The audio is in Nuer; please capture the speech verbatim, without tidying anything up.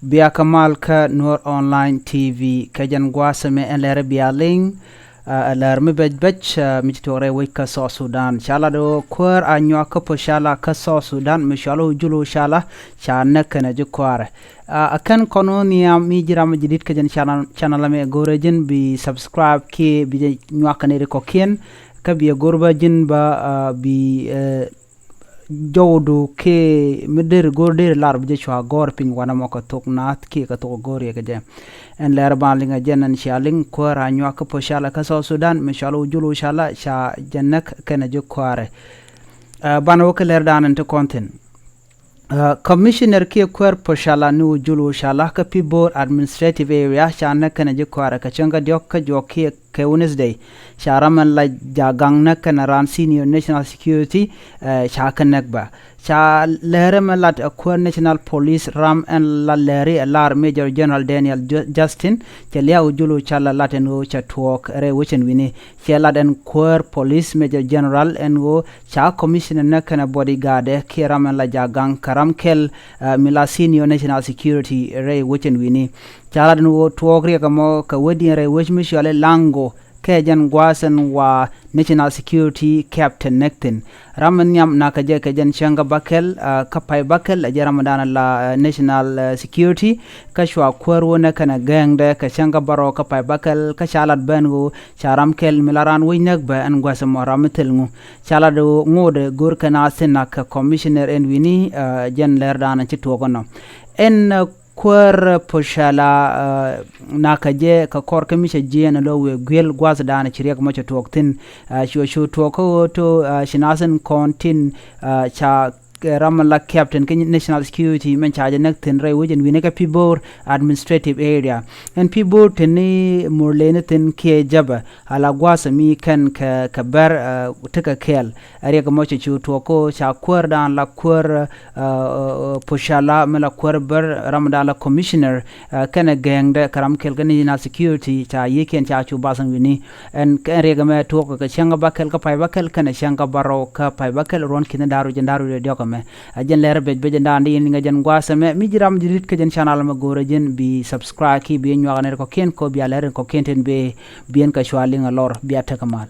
Bia kä mal kä Nuer Online T V. Kä jɛn gua̱a̱th ɛmɛ ɛn lɛr bia liŋ, ɛ lɛr mi bɛc bɛc mi ci tuɔk rɛy wec kä South Sudan. Ca lat ɣöö kuäär Anyuak kä Pocala kä South Sudan mi cɔal ɣöö Julu Cala ca näk kɛnɛ ji̱ kuäärɛ. Ɛ kɛn kɔn ɣöö nhiam mi ji̱ ram mi ji̱ di̱t kä jɛn channel ɛmɛ, go̱rɛ ji̱n bi subscribe kiɛ bi jɛ nyuak kɛ nɛy ti kɔ̱kiɛn. Kä bi ɛ go̱r bä ji̱n bä bi jɔwdu kɛ mi deri go̱r deri lar bi jɛ cua gɔ̱r piny wanɛ mɔ kɛ thok naath kiɛ kɛ thok go̱r yɛ kɛ jɛ. Ɛn lɛr ban liŋ ɛ jɛn ɛn cia liŋ kuäär Anyuak kä Pocala kä South Sudan mi cɔal ɣöö Julu Cala ca jɛ näk kɛnɛ ji̱ kuäärɛ. Ɛ banɛ wä kä lɛr dan ɛn ti kɔn thi̱n. Ɛ commissioner kiɛ kuäär Pocala ni ɣöö Julu Cala kä Pibor Administrative Area ca näk kɛnɛ ji̱ kuäärɛ kɛ cäŋ kä diɔ̱k kä juɔk kiɛ kɛ Wednesday. Ca ram ɛn la ja̱ gaŋ näk kɛnɛ raan senior national security, ɛ ca kɛ näk bä. Ca lɛr ɛmɛ lat ɛ kuäär National Police ram ɛn la lɛri ɛ lar Major General Daniel Ju- Justin. Cɛ lia̱a̱ ɣöö Julu Cala lat ɛn ɣöö cɛ tuɔɔk rɛy wecɛn wi̱ni. Cɛ lat ɛn kuäär police Major General ɛn ɣöö ca commissioner näk kɛnɛ bodyguard ɛ kiɛ ram ɛn la ja̱ gaŋ kɛ ram kɛl, ɛ mi la senior national security rɛy wecɛn wi̱ni. Ca lat ɛn ɣöö tuɔɔk riɛk ɛmɔ kɛ wecdiɛn rɛy wec mi cɔal i̱ Lango kɛ jɛn gua̱a̱th ɛn wa national security captain näk thi̱n. Ram mi nhiam nakä jɛ kɛ jɛn cäŋ kä bäkɛl, ɛ kä pay bäkɛl ɛ jɛ ram dan la ɛ national ɛ security. Kä cua kuäär wä näk kɛnɛ gɛŋdɛ kɛ cäŋ kä bärɔw kä pay bäkɛl kä ca lat bä ɛn ɣöö ca ram kɛl mi la raan wec näk bä ɛn gua̱a̱th ɛmɔ ram mi thil ŋu. Ca lat ɣöö ŋotdɛ go̱r kɛn a thi̱n nakä commissioner ɛn wi̱ni, ɛ jɛn lɛr dan ci tuɔɔk ɛnɔ. Ɛn ɛ kuäär Pocala, ɛ nakä jɛ kɛ kɔr kä mi cɛ jiɛɛn ɛ lo̱ wëë gui̱el gua̱a̱th dan ci riɛk mɔ cɛ tuɔɔk thi̱n. Ɛ cuɛ cu tuɔɔk kä ɣöö to, ɛ ci naath ɛn kɔn tin, ɛ ca ɛ ram ɛn la captain kä national security mɛn ca jɛ näk thi̱n rɛy wecɛn wi̱ni kä Pibor Administrative Area. Ɛn Pibor te ni Murleni thi̱n kiɛ Jäbä, a la gua̱a̱th ɛmi kɛn kɛ kɛ bär, ɛ tekɛ kɛɛl. Ɛ riɛk mɔ cɛ cu tuɔɔk kä ca kuäär dan la kuäär, ɛ Pocala mi la kuäär bär ram dan la commissioner, ɛ kɛnɛ gɛŋdɛ kɛ ram kɛl kä national security ca yiëëkiɛn ca cu bath ɛn wi̱ni. Ɛn kɛn riɛk ɛmɛ tuɔɔk kɛ cäŋ kä bäkɛl kä pay bäkɛl kɛnɛ cäŋ kä bärɔw kä pay bäkɛl ruɔ̱n ki̱n da̱r wi̱c ɛn da̱r wi̱c diɔ̱k ɛmɛ. Ɛ jɛn lɛr bɛc bɛc ɛn dan di in ŋäc jɛn gua̱a̱th ɛmɛ mi ji̱ ram ji̱ di̱t kä jɛn channel ɛmɛ go̱rɛ ji̱n bi subscribe kiɛ bi nyuak ɛn rɛy kɔ̱kiɛn kɛ ɣöö bia lɛr in kɔ̱kiɛn tin bi bi ɛn kɛ cua liŋ ɛ lɔr bia tekɛ mal.